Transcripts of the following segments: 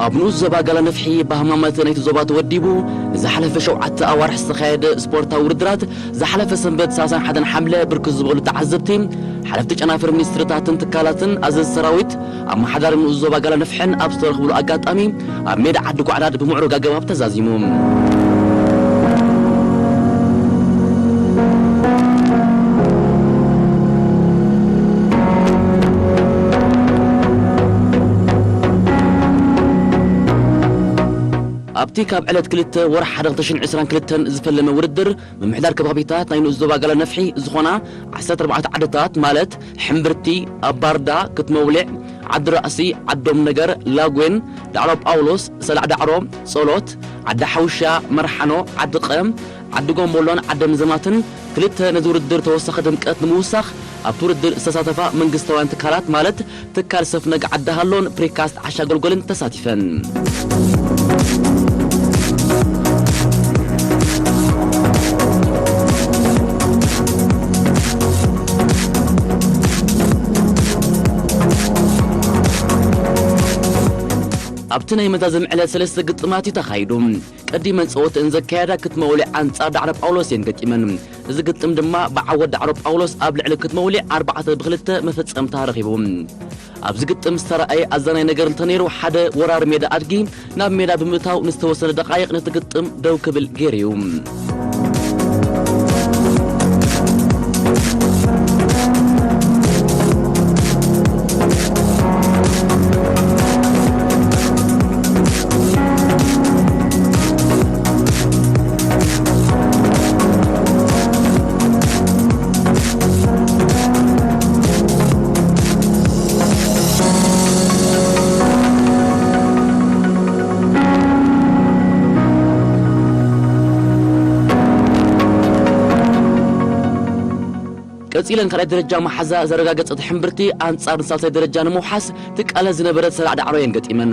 ኣብ ንኡስ ዞባ ጋላ ነፍሒ ባህማመት ናይቲ ዞባ ተወዲቡ ንዝሓለፈ ሸውዓተ ኣዋርሕ ዝተኻየደ ስፖርታዊ ውድድራት ዝሓለፈ ሰንበት ሰላሳን ሓደን ሓምለ ብርክት ዝበሉ ተዓዘብቲ፣ ሓለፍቲ ጨናፍር ሚኒስትርታትን ትካላትን ኣዘዝቲ ሰራዊት ኣመሓዳሪ ንኡስ ዞባ ጋላ ነፍሕን ኣብ ዝተረኽብሉ ኣጋጣሚ ኣብ ሜዳ ዓዲ ጓዕዳድ ብምዕሩግ ኣገባብ ተዛዚሙ። ኣብቲ ካብ ዕለት ክልተ ወርሒ ሓደ ክልተ ሽሕን ዕስራን ክልተን ዝፈለመ ውድድር ምምሕዳር ከባቢታት ናይ ንኡስ ዞባ ጋላ ነፍሒ ዝኾና ዓሰርተ ኣርባዕተ ዓድታት ማለት ሕምብርቲ፣ ኣባርዳ፣ ክትመውሊዕ፣ ዓዲ ራእሲ፣ ዓዶም ነገር፣ ላጉዌን፣ ዳዕሮ ጳውሎስ፣ ሰላዕ ዳዕሮ፣ ጸሎት፣ ዓዲ ሓውሻ፣ መርሓኖ፣ ዓዲ ቀ፣ ዓዲ ጎምቦሎን ዓዲ ምዘማትን ክልተ ነዚ ውድድር ተወሳኺ ድምቀት ንምውሳኽ ኣብቲ ውድድር ዝተሳተፋ መንግስታውያን ትካላት ማለት ትካል ሰፍነግ ዓዲ ሃሎን ፕሪካስት ዓሻ ጎልጎልን ተሳቲፈን። ኣብቲ ናይ መዛዘሚ ዕለት ሰለስተ ግጥማት እዩ ተኻይዱ። ቀዲመን ጸወተን ዘካየዳ ክትመውሊዕ ኣንጻር ዳዕሮ ጳውሎስ እየን ገጢመን። እዚ ግጥም ድማ ብዓወት ዳዕሮ ጳውሎስ ኣብ ልዕሊ ክትመውሊዕ ኣርባዕተ ብክልተ መፈጸምታ ረኺቡ። ኣብዚ ግጥም ዝተራእየ ኣዛናይ ነገር እንተነይሩ፣ ሓደ ወራር ሜዳ ኣድጊ ናብ ሜዳ ብምእታው ንዝተወሰነ ደቃይቕ ነቲ ግጥም ደው ክብል ገይሩ እዩ። ቀጺለን ካልኣይ ደረጃ መሓዛ ዘረጋገጸት ሕምብርቲ ኣንጻር ንሳልሳይ ደረጃ ንምውሓስ ትቃለስ ዝነበረት ሰላዕ ዳዕሮ እየን ገጢመን።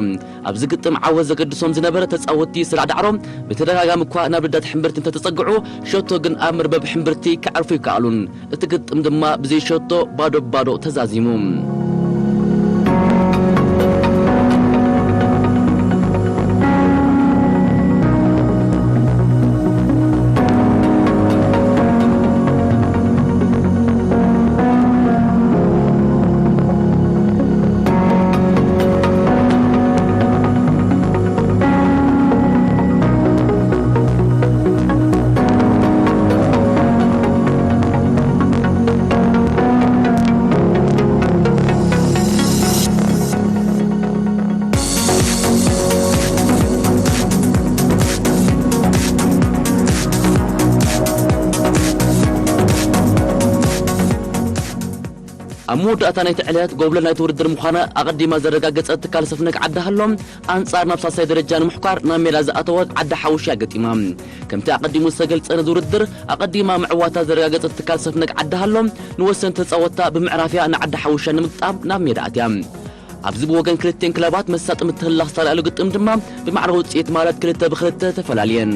ኣብዚ ግጥም ዓወት ዘገድሶም ዝነበረ ተጻወትቲ ሰላዕ ዳዕሮ ብተደጋጋሚ እኳ ናብ ልዳት ሕምብርቲ እንተተጸግዑ፣ ሸቶ ግን ኣብ መርበብ ሕምብርቲ ከዕርፉ ይከኣሉን። እቲ ግጥም ድማ ብዘይ ሸቶ ባዶ ባዶ ተዛዚሙ። ኣብ መወዳእታ ናይቲ ዕለት ጎብለል ናይቲ ውድድር ምዃና ኣቐዲማ ዘረጋገጸት ትካል ሰፍነግ ዓዲ ሃሎ፣ ኣንጻር ናብ ሳልሳይ ደረጃ ንምሕኳር ናብ ሜዳ ዝኣተወት ዓዲ ሓውሻ ገጢማ። ከምቲ ኣቐዲሙ ዝተገልጸ፣ ነዚ ውድድር ኣቐዲማ ምዕዋታ ዘረጋገጸት ትካል ሰፍነግ ዓዲ ሃሎ፣ ንወሰንቲ ተጻወትታ ብምዕራፍያ ንዓዲ ሓውሻ ንምግጣም ናብ ሜዳ ኣትያ። ኣብዚ ብወገን ክልቲኤን ክለባት መሳጢ ምትህልላኽ ዝተረኣሉ ግጥም ድማ ብማዕረ ውጽኢት ማለት ክልተ ብክልተ ተፈላልየን።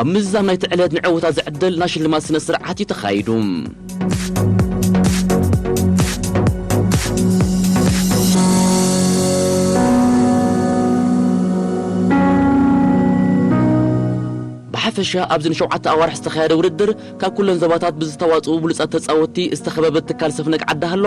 ኣብ ምዝዛም ናይቲ ዕለት ንዕውታት ዝዕደል ናይ ሽልማት ስነ ስርዓት እዩ ተኻይዱ። ብሓፈሻ ኣብዚ ንሸውዓተ ኣዋርሕ ዝተኻየደ ውድድር ካብ ኩለን ዞባታት ብዝተዋፅኡ ብሉፃት ተፃወትቲ ዝተኸበበት ትካል ሰፍነግ ዓዲ ሃሎ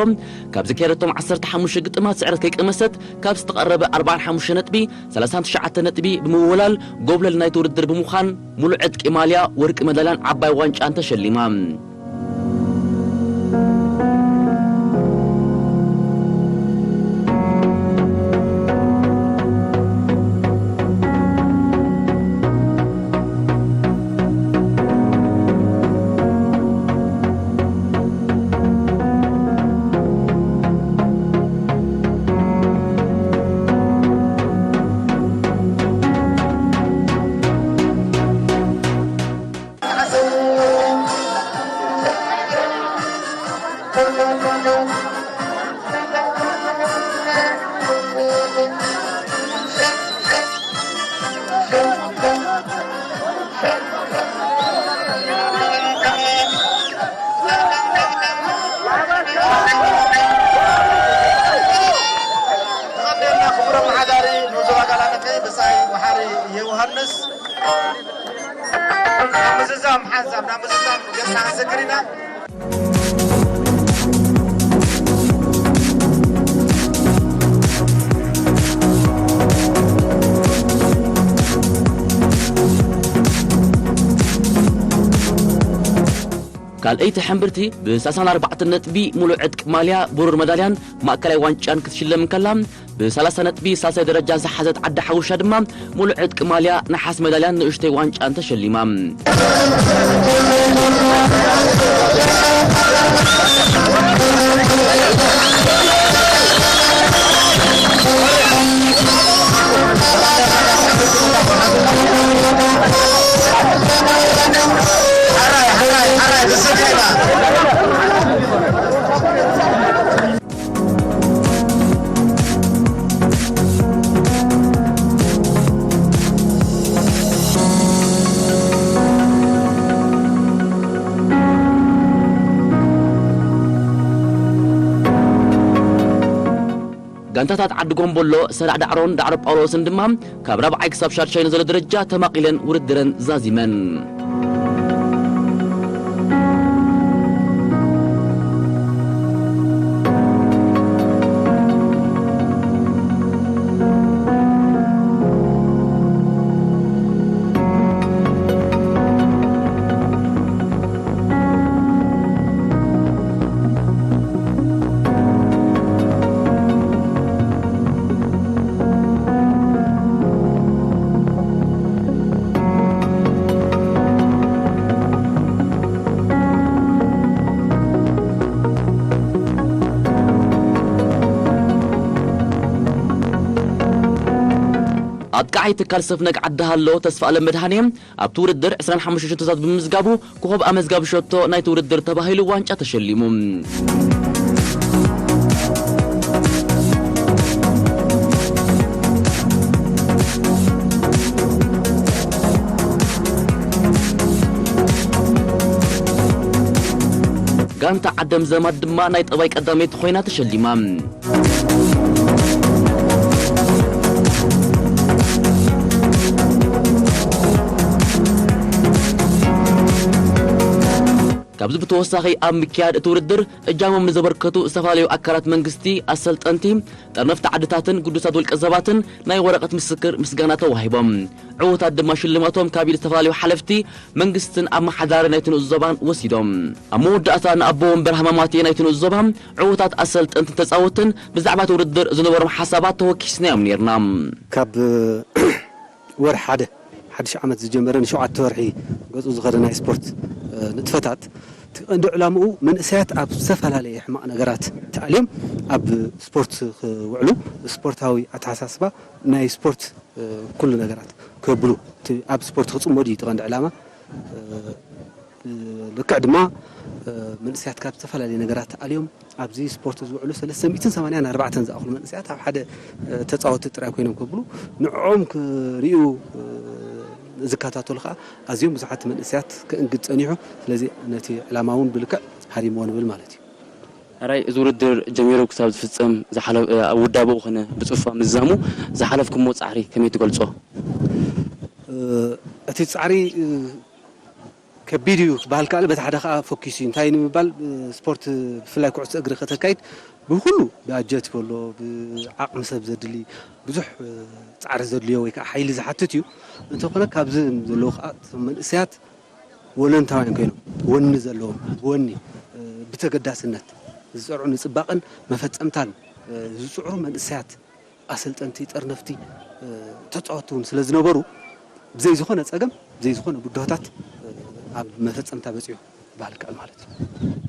ካብ ዝካየደቶም ዓሰርተ ሓሙሽተ ግጥማት ስዕረት ከይቀመሰት ካብ ዝተቐረበ ኣርብዓን ሓሙሽተ ነጥቢ ሰላሳን ትሽዓተ ነጥቢ ብምውላል ጎብለል ናይቲ ውድድር ብምዃን ሙሉእ ዕጥቂ ማልያ፣ ወርቂ መዳልያን ዓባይ ዋንጫን ተሸሊማ። ተቐደምና ክቡር ኣመሓዳሪ ንዞባ ጋላነቀ ብጻይ ወሓሪ ዮሃንስ ናብ ምዝዛም ሓንሳብ ናብ ምዝዛም ገጽና ክንስክር ኢና። ካልኣይቲ ሕምብርቲ ብሰላሳን ኣርባዕተን ነጥቢ ሙሉእ ዕጥቂ ማልያ፣ ብሩር መዳልያን ማእከላይ ዋንጫን ክትሽለም እንከላ፣ ብሰላሳ ነጥቢ ሳልሳይ ደረጃ ዝሓዘት ዓዲ ሓውሻ ድማ ሙሉእ ዕጥቂ ማልያ፣ ነሓስ መዳልያን ንእሽተይ ዋንጫን ተሸሊማ። ጋንታታት ዓዲ ጎምቦሎ፣ ሰላዕ ዳዕሮን ዳዕሮ ጳውሎስን ድማ ካብ ራብዓይ ክሳብ ሻድሻይ ንዘሎ ደረጃ ተማቒለን ውድድረን ዛዚመን። ኣጥቃዓይ ትካል ሰፍነግ ዓዲ ሃሎ ተስፋ ኣለም መድሃኔ ኣብቲ ውድድር ዕስራን ሓሙሽተን ሸቶታት ብምምዝጋቡ ኮኸብ ኣመዝጋቢ ሸቶ ናይቲ ውድድር ተባሂሉ ዋንጫ ተሸሊሙ። ጋንታ ዓደም ዘማት ድማ ናይ ጠባይ ቀዳመይቲ ኮይና ተሸሊማ። ካብዚ ብተወሳኺ ኣብ ምክያድ እቲ ውድድር እጃሞም ንዘበርከቱ ዝተፈላለዩ ኣካላት መንግስቲ፣ ኣሰልጠንቲ፣ ጠርነፍቲ ዓድታትን ግዱሳት ውልቀ ሰባትን ናይ ወረቐት ምስክር ምስጋና ተዋሂቦም። ዕዉታት ድማ ሽልማቶም ካብ ኢድ ዝተፈላለዩ ሓለፍቲ መንግስትን ኣመሓዳሪ ናይቲ ንኡስ ዞባን ወሲዶም። ኣብ መወዳእታ ንኣቦ ወንበር ሃማማቴ ናይቲ ንኡስ ዞባ፣ ዕዉታት ኣሰልጠንትን ተጻወትን ብዛዕባ እቲ ውድድር ዝነበሮም ሓሳባት ተወኪስናዮም ነይርና። ካብ ወርሒ ሓደ ሓድሽ ዓመት ዝጀመረ ንሸውዓተ ወርሒ ገጹ ዝኸደ ናይ ስፖርት፣ እ፣ ንጥፈታት እቲ ቀንዲ ዕላምኡ መንእሰያት ኣብ ዝተፈላለየ ሕማቕ ነገራት ተኣልዮም ኣብ ስፖርት ክውዕሉ፣ ስፖርታዊ ኣተሓሳስባ ናይ ስፖርት፣ እ፣ ኩሉ ነገራት ክህብሉ፣ እቲ ኣብ ስፖርት ክጽመዱ እዩ እቲ ቀንዲ ዕላማ። እ፣ እ፣ ልክዕ ድማ፣ እ፣ መንእሰያት ካብ ዝተፈላለየ ነገራት ተኣልዮም ኣብዚ ስፖርት ዝውዕሉ ሰለስተ ሚእትን ሰማንያን ኣርባዕተን ዝኣኽሉ መንእሰያት ኣብ ሓደ፣ እ፣ ተጻወትቲ ጥራይ ኮይኖም ክብሉ ንዕኦም ክርእዩ፣ እ፣ ዝከታተሉ ከዓ ኣዝዮም ብዙሓት መንእሰያት ክእንግድ ጸኒሑ። ስለዚ ነቲ ዕላማ እውን ብልክዕ ሃሪምዎ ንብል ማለት እዩ። ሕራይ፣ እዚ ውድድር ጀሚሩ ክሳብ ዝፍጸም ዝሓለ- ኣብ ውዳበኡ ኾነ ብጽሑፍ ኣብ ምዝዛሙ ዝሓለፍኩሞ ጻዕሪ ከመይ ትገልጾ? እቲ ጻዕሪ ከቢድ እዩ ክበሃል ከኣል፣ በቲ ሓደ ከዓ ፈኪሱ እዩ። እንታይ ንምባል፣ ስፖርት ብፍላይ ኩዕሶ እግሪ ከተካይድ ብኩሉ ባጀት ይበሎ፣ ብዓቕሚ ሰብ ዘድሊ ብዙሕ ጻዕሪ ዘድልዮ ወይ ከዓ ሓይሊ ዝሓትት እዩ። እንተኾነ ካብዚ ዘለዉ ከዓ እቶም መንእሰያት ወለንታውያን ኮይኖም፣ ወኒ ዘለዎም፣ ብወኒ ብተገዳስነት ዝሰርዑ፣ ንፅባቐን መፈፀምታን ዝፅዕሩ መንእሰያት ኣሰልጠንቲ፣ ጠርነፍቲ፣ ተፃወትቲ እውን ስለ ዝነበሩ ብዘይ ዝኾነ ፀገም፣ ብዘይ ዝኾነ ብድሆታት ኣብ መፈፀምታ በፂሑ ክበሃል ይከኣል ማለት እዩ።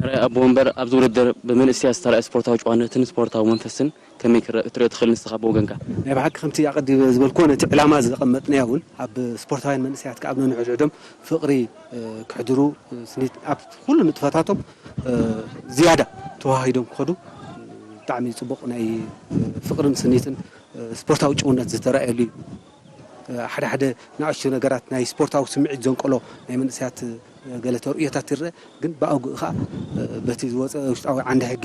ሕራይ ኣቦ ወንበር፣ ኣብዚ ውድድር ብመንእሰያት ዝተራእየ ስፖርታዊ ጭዋነትን ስፖርታዊ መንፈስን ከመይ ክረእ- ክትሪኦ ትኽእል ንስኻ ብወገንካ? ናይ ብሓቂ ከምቲ ኣቐዲመ ዝበልኩዎ ነቲ ዕላማ ዘቐመጥናዮ እውን ኣብ ስፖርታውያን መንእሰያት ከዓ ኣብ ነንሕድሕዶም ፍቕሪ ክሕድሩ፣ ስኒት ኣብ ኩሉ ንጥፈታቶም ዝያዳ ተዋሂዶም ክኸዱ ብጣዕሚ ፅቡቕ ናይ ፍቕርን ስኒትን ስፖርታዊ ጭውነት ዝተረኣየሉ እዩ። ሓደ ሓደ ንኣሽቱ ነገራት ናይ ስፖርታዊ ስምዒት ዘንቀሎ ናይ መንእሰያት ገለ ተርእዮታት ይረአ፣ ግን ብኣግኡ ከዓ በቲ ዝወፀ ውሽጣዊ ዓንዲ ሕጊ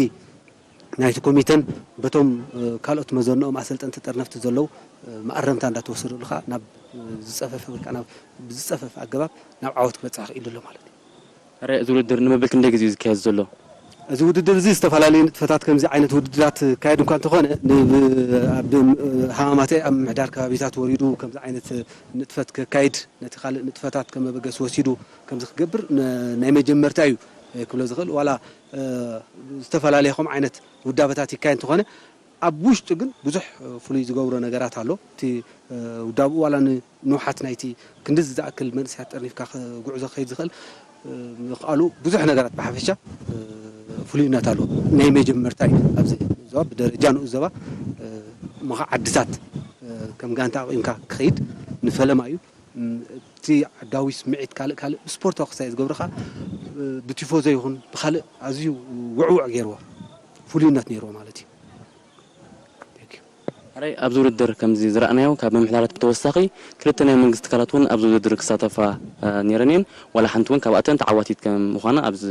ናይቲ ኮሚተን በቶም ካልኦት መዘንኦም ኣሰልጠንቲ ጠርነፍቲ ዘለዉ መኣረምታ እንዳተወሰደሉ ከዓ ናብ ዝፀፈፈ ወይ ከዓ ናብ ብዝፀፈፈ ኣገባብ ናብ ዓወት ክበፅሕ ክኢሉ ኣሎ ማለት እዩ። ሕራይ፣ እዚ ውድድር ንመበል ክንደይ ግዜ እዩ ዝካየድ ዘሎ? እዚ ውድድር እዚ ዝተፈላለዩ ንጥፈታት ከምዚ ዓይነት ውድድራት ክካየድ እኳ እንተኾነ ን- ብ- ኣብ ሃማማተ ኣብ ምምሕዳር ከባቢታት ወሪዱ ከምዚ ዓይነት ንጥፈት ከካይድ ነቲ ካልእ ንጥፈታት ከም መበገሲ ወሲዱ ከምዚ ክገብር ን- ናይ መጀመርታ እዩ ክብሎ ዝኽእል ዋላ ዝተፈላለየ ከምኡ ዓይነት ውዳበታት ይካየድ እንተኾነ ኣብ ውሽጡ ግን ብዙሕ ፍሉይ ዝገብሮ ነገራት ኣሎ። እቲ ውዳብኡ ዋላ ንንውሓት ናይቲ ክንድዚ ዝኣክል መንእሰያት ጠርኒፍካ ጉዕዞ ክኸይድ ዝኽእል ምኽኣሉ ብዙሕ ነገራት ብሓፈሻ ፍሉይነት ኣለዎ። ናይ መጀመርታ እዩ ኣብዚ ዞባ ብደረጃ ንኡስ ዞባ ምኻ ዓድታት ከም ጋንታ ኣቑምካ ክኸይድ ንፈለማ እዩ። እቲ ዓዳዊ ስምዒት ካልእ ካልእ ብስፖርታዊ ክሳይ ዝገብርኻ ብቲፎዞ ይኹን ብካልእ ኣዝዩ ውዕውዕ ገይርዎ ፍሉይነት ነይርዎ ማለት እዩ። ሕራይ፣ ኣብዚ ውድድር ከምዚ ዝረኣናዮ ካብ ምምሕዳራት ብተወሳኺ ክልተ ናይ መንግስቲ ትካላት እውን ኣብዚ ውድድር ክሳተፋ ነይረን እየን። ዋላ ሓንቲ እውን ካብኣተን ተዓዋቲት ከም ምዃና ኣብዚ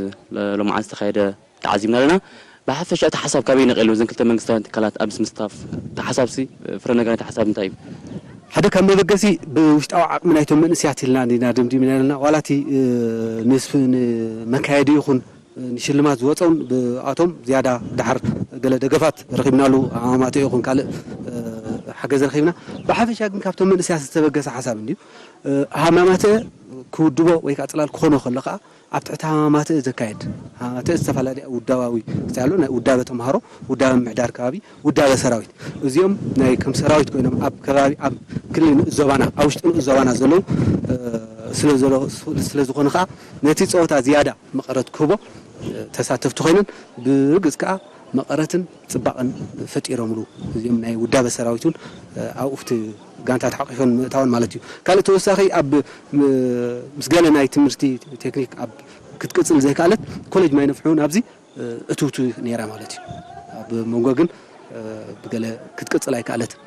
ሎማዓት ዝተኻየደ ተዓዚብና ኣለና። ብሓፈሻ እቲ ሓሳብ ካበይ ነቒሉ እዘን ክልተ መንግስታውያን ትካላት ኣብዚ ምስታፍ እቲ ሓሳብሲ ፍረ ነገር ናይቲ ሓሳብ እንታይ እዩ? ሓደ ካብ መበገሲ ብውሽጣዊ ዓቕሚ ናይቶም መንእስያት ኢልና ኢና ደምዲምና ኣለና። ዋላ እቲ ንመካየዲ ይኹን ንሽልማት ዝወፀውን ብኣቶም ዝያዳ ድሓር ገለ ደገፋት ረኺብናሉ ሃማማተ ይኹን ካልእ ሓገዝ ረኺብና። ብሓፈሻ ግን ካብቶም መንእስያት ዝተበገሰ ሓሳብ እንድዩ። ሃማማተ ክውድቦ ወይ ከዓ ፅላል ክኾኖ ከሎ ከዓ ኣብ ትሕቲ ሃማማተ ዘካየድ ሃማማተ ዝተፈላለየ ውዳባዊ ክታይ ኣሎ ናይ ውዳበ ተምሃሮ ውዳበ ምምሕዳር ከባቢ ውዳበ ሰራዊት እዚኦም ናይ ከም ሰራዊት ኮይኖም ኣብ ከባቢ ኣብ ክልል ንኡስ ዞባና ኣብ ውሽጢ ንኡስ ዞባና ዘለዉ ስለ ዝኾኑ ከዓ ነቲ ፀወታ ዝያዳ መቐረት ክህቦ ተሳተፍቲ ኮይነን ብርግፅ ከዓ መቐረትን ፅባቐን ፈጢሮምሉ እዚኦም ናይ ውዳበ ሰራዊት እውን ኣብኡ እቲ ጋንታት ሓቂፈን ምእታወን ማለት እዩ። ካልእ ተወሳኺ ኣብ ምስ ገለ ናይ ትምህርቲ ቴክኒክ ኣብ ክትቅፅል ዘይከኣለት ኮሌጅ ማይ ነፍሑ እውን ኣብዚ እትውቱ ነይራ ማለት እዩ። ኣብ መንጎ ግን ብገለ ክትቅፅል ኣይከኣለትን።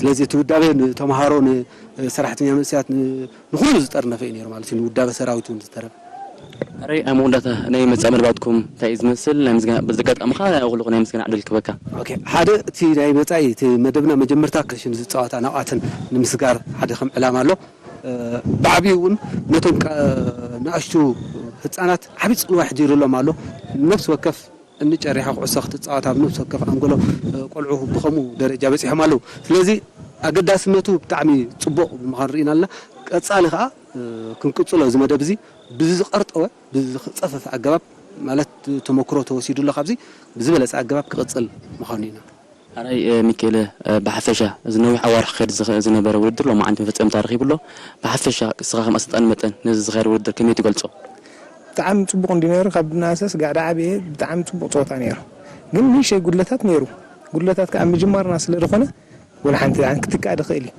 ስለዚ እቲ ውዳበ ንተምሃሮ፣ ንሰራሕተኛ መንእሰያት፣ ንኩሉ ዝጠርነፈ እዩ ነይሩ ማለት እዩ። ንውዳበ ሰራዊት እውን ዝተረፈ። ሕራይ ኣብ መወዳእታ ናይ መጻኢ መደባትኩም እንታይ እዩ ዝመስል? ናይ ምስጋና በዚ ኣጋጣሚ ከኣ ናይ ኩልኹ ናይ ምስጋና ዕድል ክበካ። ኦኬ፣ ሓደ እቲ ናይ መጻኢ እቲ መደብና መጀመርታ ክሽን ዝጻወታ ናብኣተን ንምስጋር ሓደ ከም ዕላማ ኣሎ። ብዓብዩ እውን ነቶም ንኣሽቱ ህፃናት ዓብዪ ፅልዋ ሕዲሩሎም ኣሎ። ነፍሲ ወከፍ እንጨሪሓ ኩዕሶ ክትፃወት ኣብ ነፍሲ ወከፍ ኣንጎሎ ቆልዑ ብኸምኡ ደረጃ በፂሖም ኣለዉ። ስለዚ ኣገዳስነቱ ብጣዕሚ ፅቡቕ ብምዃኑ ርኢና ኣለና። ቀፃሊ ከዓ ክንቅፅሎ እዚ መደብ እዚ ብዝቐርጠወ ብዝፀፈፈ ኣገባብ ማለት ተመክሮ ተወሲዱ ኣሎ ካብዚ ብዝበለፀ ኣገባብ ክቕፅል ምዃኑ ኢና። ኣራይ ሚካኤለ ብሓፈሻ እዚ ነዊሕ ኣዋርሕ ክኸድ ዝነበረ ውድድር ሎማዓንቲ መፈፀምታ ረኺቡ ኣሎ። ብሓፈሻ እስኻ ከም ኣሰልጣኒ መጠን ነዚ ዝኸየድ ውድድር ከመይ ትገልፆ? ብጣዕሚ ፅቡቕ እንዲ ነይሩ ካብ ናሰ ስጋዕ ዳዓ ብኤ ብጣዕሚ ፅቡቕ ፀወታ ነይሩ። ግን ንእሽተይ ጉድለታት ነይሩ። ጉድለታት ከዓ ምጅማርና ስለ ዝኾነ ወላ ሓንቲ ክትካእ ድኽእል እዩ።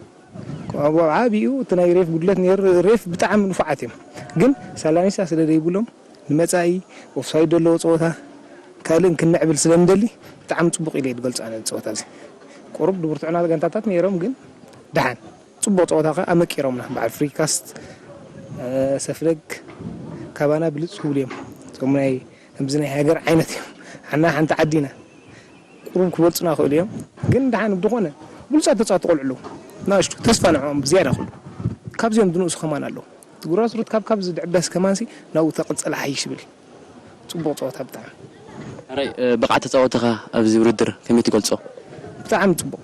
ኣብኡ ዓብኡ እቲ ናይ ሬፍ ጉድለት ነይሩ። ሬፍ ብጣዕሚ ንፉዓት እዮም። ግን ሳላኒሳ ስለ ዘይብሎም ንመፃኢ ኦፍሳይድ ዘለዎ ፀወታ ካልእን ክንዕብል ስለ ንደሊ ብጣዕሚ ፅቡቕ ኢለ ዝገልፆ ኣነ ፀወታ እዚ ቁሩብ ድብርትዑና ጋንታታት ነይሮም ግን ደሓን ጽቡቕ ጸወታ ከኣ ኣመቂሮምና። በዓል ፍሪካስት፣ እ፣ ሰፍለግ ካባና ብልጽ ክብሉ እዮም። እቶም ናይ ከምዚ ናይ ሃገር ዓይነት እዮም። ሓና ሓንቲ ዓዲ ኢና። ቁሩብ ክበልጹና ይኽእሉ እዮም። ግን ደሓን ብዝኾነ ብሉጻት ተጻወትቲ ቆልዑ ኣለዉ። ንኣሽቱ ተስፋ ንዕኦም ብዝያዳ ክህሉ። ካብዚኦም ዝንእሱ ከማን ኣለዉ። እቲ ግራስሩት ካብ፣ ካብ ዝድዕበስ ከማንሲ ናብኡ ተቐጸለ ሓይሽ ይብል። ጽቡቕ ጸወታ ብጣዕሚ። ሕራይ፣ እ፣ ብቕዓት ተጻወትኻ ኣብዚ ውድድር ከመይ ትገልጾ? ብጣዕሚ ጽቡቕ።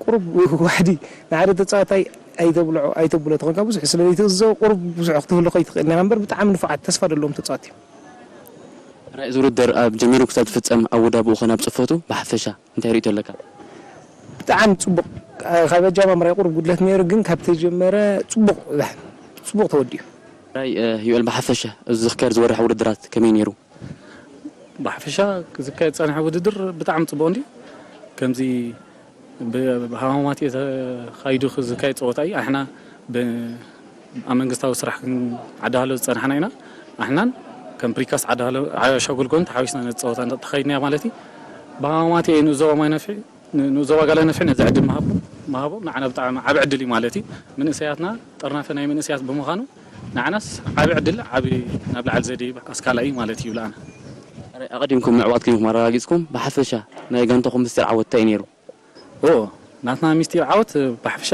ቁሩብ ዋሕዲ ንሓደ ተጻዋታይ ኣይተብልዖ፣ ኣይተብሎ ተኾንካ ብዙሕ ስለ ዘይትእዝዞ ቁሩብ ብዙሕ ክትህሉ ከይትኽእል ኢኻ እምበር ብጣዕሚ ንፉዓት ተስፋ ዘለዎም ተጻወትቲ እዮም። ሕራይ፣ እዚ ውድድር ኣብ ጀሚሩ ክሳብ ዝፍጸም ኣወዳብኡ ኾነ ኣብ ጽፈቱ ብሓፈሻ እንታይ ርእይቶ ኣለካ? ብጣዕሚ ጽቡቕ። ካብ ኣጀማምራ ቁሩብ ጉድለት ነይሩ፣ ግን ካብ ተጀመረ ጽቡቕ፣ ጽቡቕ ተወዲኡ። ሕራይ፣ እ፣ ዩኤል፣ ብሓፈሻ እዚ ዝካየድ ዝወርሕ ውድድራት ከመይ ነይሩ? ብሓፈሻ ዝካየድ ዝጸንሐ ውድድር ብጣዕሚ ጽቡቕ እንድዩ። ከምዚ ብ-፣ ብሃማማት ተኻይዱ ዝካየድ ጸወታ እዩ። ኣሕና ብ-፣ ኣብ መንግስታዊ ስራሕ ክን-፣ ዓዲ ሃሎ ዝጸናሕና ኢና። ኣሕናን ከም ፕሪካስ ዓዲ ሃሎ፣ ዓ-፣ ሸጎልጎን ተሓዊስና ነቲ ጸወታ እንተተኻይድናዮ ማለት እዩ። ብሃማማት ንዞባ ማይ ነፍሒ፣ ን-፣ ንዞባ ጋላ ነፍሒ ነዚ ዕድል ምሃቦ፣ ምሃቦም ንዓና ብጣዕሚ ዓቢ ዕድል እዩ ማለት እዩ። መንእሰያትና ጥርናፈ ናይ መንእሰያት ብምዃኑ ንዓናስ ዓቢ ዕድል፣ ዓቢ ናብ ላዕሊ ዘድይብ ኣስካላ እዩ ማለት እዩ ብለኣና። ኣረ፣ ኣቐዲምኩም ምዕዋት ኮይንኩም ኣረጋጊጽኩም፣ ብሓፈሻ ናይ ጋንታኹም ምስጢር ዓወት እንታይ እዩ ነይሩ? ኦ፣ ናትና ምስጢር ዓወት ብሓፈሻ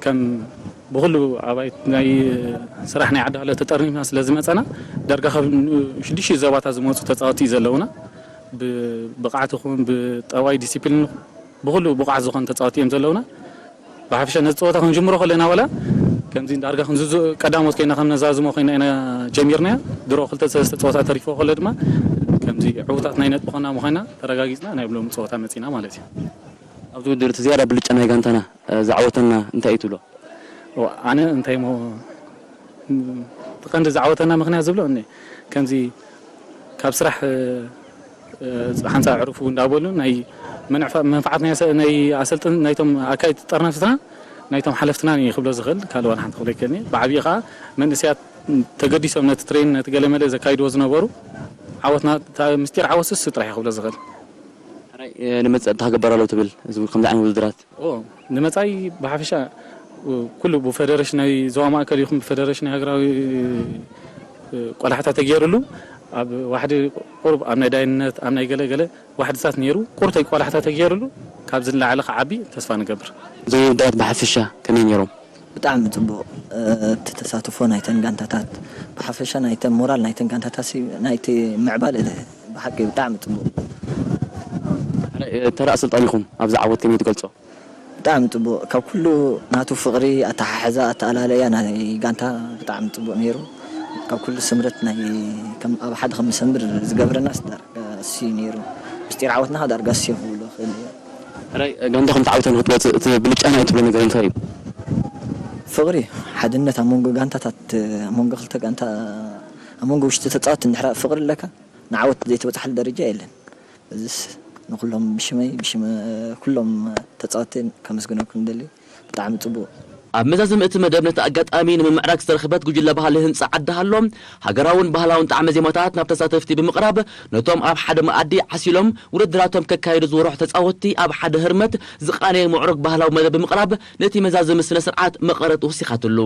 ከም ብኹሉ ኣባይት ናይ ስራሕ ናይ ዓዲ ሃሎ ተጠርኒፍና ስለ ዝመጸና፣ ዳርጋ ካብ ሽዱሽተ ዞባታት ዝመጹ ተጻወትቲ እዩ ዘለውና። ብብቕዓት ይኹን ብጠባይ ዲሲፕሊን ብኹሉ ብቑዓት ዝኾኑ ተጻወትቲ እዮም ዘለውና። ብሓፈሻ ነቲ ጸወታ ክንጅምሮ ከለና ዋላ ከምዚ ዳርጋ ክንዝዙ ቀዳሞት ኮይና ከም ነዛዝሞ ኮይና ኢና ጀሚርናያ። ድሮ ክልተ ሰለስተ ጸወታ ተሪፎ ከሎ ድማ ከምዚ ዕዉታት ናይ ነጥቢ ኮና ምዃና ተረጋጊጽና ናይ ሎሚ ጸወታ መጺና ማለት እዩ። ኣብዚ ውድድር እቲ ዝያዳ ብልጫ ናይ ጋንታና፣ እ፣ ዝዓወተና እንታይ እዩ ትብሎ? ኦ፣ ኣነ እንታይ እሞ፣ ም፣ እቲ ቀንዲ ዝዓወተና ምኽንያት ዝብሎ እኒ ከምዚ ካብ ስራሕ፣ እ፣ እ፣ ሓንሳእ ዕሩፉ እንዳበሉ ናይ መንዕፋ-፣ መንፋዓት ናይ ኣሰ-፣ ናይ ኣሰልጥን ናይቶም ኣካይድ ጠርነፍትና ናይቶም ሓለፍትና እየ ክብሎ ዝኽእል፣ ካልእ ዋላ ሓንቲ ክብሎ ይክእልኒ። ብዓብዪ ከዓ መንእሰያት ተገዲሶም ነቲ ትሬን ነቲ ገለመለ ዘካይድዎ ዝነበሩ ዓወትና፣ እታ ምስጢር ዓወት እሱ ጥራሕ እየ ክብሎ ዝኽእል። ሕራይ፣ እ፣ ንመጻኢ እንታይ ክግበር ኣለዎ ትብል? እዚ ከምዚ ዓይነት ውድድራት? ኦ፣ ንመጻኢ ብሓፈሻ፣ እ፣ ኩሉ ብፈደረሽን ናይ ዞባ ማእከል ይኹን ብፈደረሽን ናይ ሃገራዊ፣ እ፣ ቆላሕታ ተገይሩሉ፣ ኣብ ዋሕዲ ቁሩብ ኣብ ናይ ዳይነት፣ ኣብ ናይ ገለ ገለ ዋሕድታት ነይሩ፣ ቁሩብ ቆላሕታ ተገይሩሉ፣ ካብዚ ንላዕሊ ክዓቢ ተስፋ ንገብር። እዞም ውድድራት ብሓፈሻ ከመይ ነይሮም? ብጣዕሚ ጽቡቕ፣ እ፣ እቲ ተሳትፎ ናይተን ጋንታታት፣ ብሓፈሻ ናይተን ሞራል ናይተን ጋንታታት ሲ-፣ ናይቲ ምዕባለ ብሓቂ ብጣዕሚ ጽቡቕ። ሕራይ፣ እ፣ ተራ ኣሰልጣኒኹም ኣብዚ ዓወት ከመይ ትገልጾ? ብጣዕሚ ጽቡቕ። ካብ ኩሉ ናቱ ፍቕሪ፣ ኣተሓሕዛ፣ ኣተኣላለያ ናይ ጋንታ ብጣዕሚ ጽቡቕ ነይሩ። ካብ ኩሉ ስምረት ናይ ከም ኣብ ሓደ ከም ንሰምር ዝገብረና ዳርጋ እሱ እዩ ነይሩ። ምስጢር ዓወትና ዳርጋ እሱ እዩ ክብሎ እኽእል እየ። ሕራይ፣ ጋንታኹም ተዓዊታ ንክትወጽእ እቲ ብልጫ ናይ ትብሎ ነገር እንታይ እዩ? ፍቕሪ፣ ሓድነት ኣብ መንጎ ጋንታታት፣ ኣብ መንጎ ክልተ ጋንታ፣ ኣብ መንጎ ውሽጢ ተጻወትቲ እንድሕር ፍቕሪ ኣለካ፣ ንዓወት ዘይትበጽሓሉ ደረጃ የለን። እዚስ ንኩሎም ብሽመይ፣ ብሽመ ኩሎም ተጻወትቲ ከመስግነኩም እደሊ። ብጣዕሚ ጽቡቕ። ኣብ መዛዘሚ እቲ መደብ ነቲ ኣጋጣሚ ንምምዕራግ ዝተረኽበት ጉጅለ ባህሊ ህንጻ ዓዲ ሃሎ፣ ሃገራውን ባህላውን ጣዕመ ዜማታት ናብ ተሳተፍቲ ብምቕራብ፣ ነቶም ኣብ ሓደ መኣዲ ዓሲሎም ውድድራቶም ከካይዱ ዝወርሑ ተጻወትቲ ኣብ ሓደ ህርመት ዝቓነየ ምዕሩግ ባህላዊ መደብ ብምቕራብ፣ ነቲ መዛዘሚ ስነ ስርዓት መቐረት ወሲኻትሉ።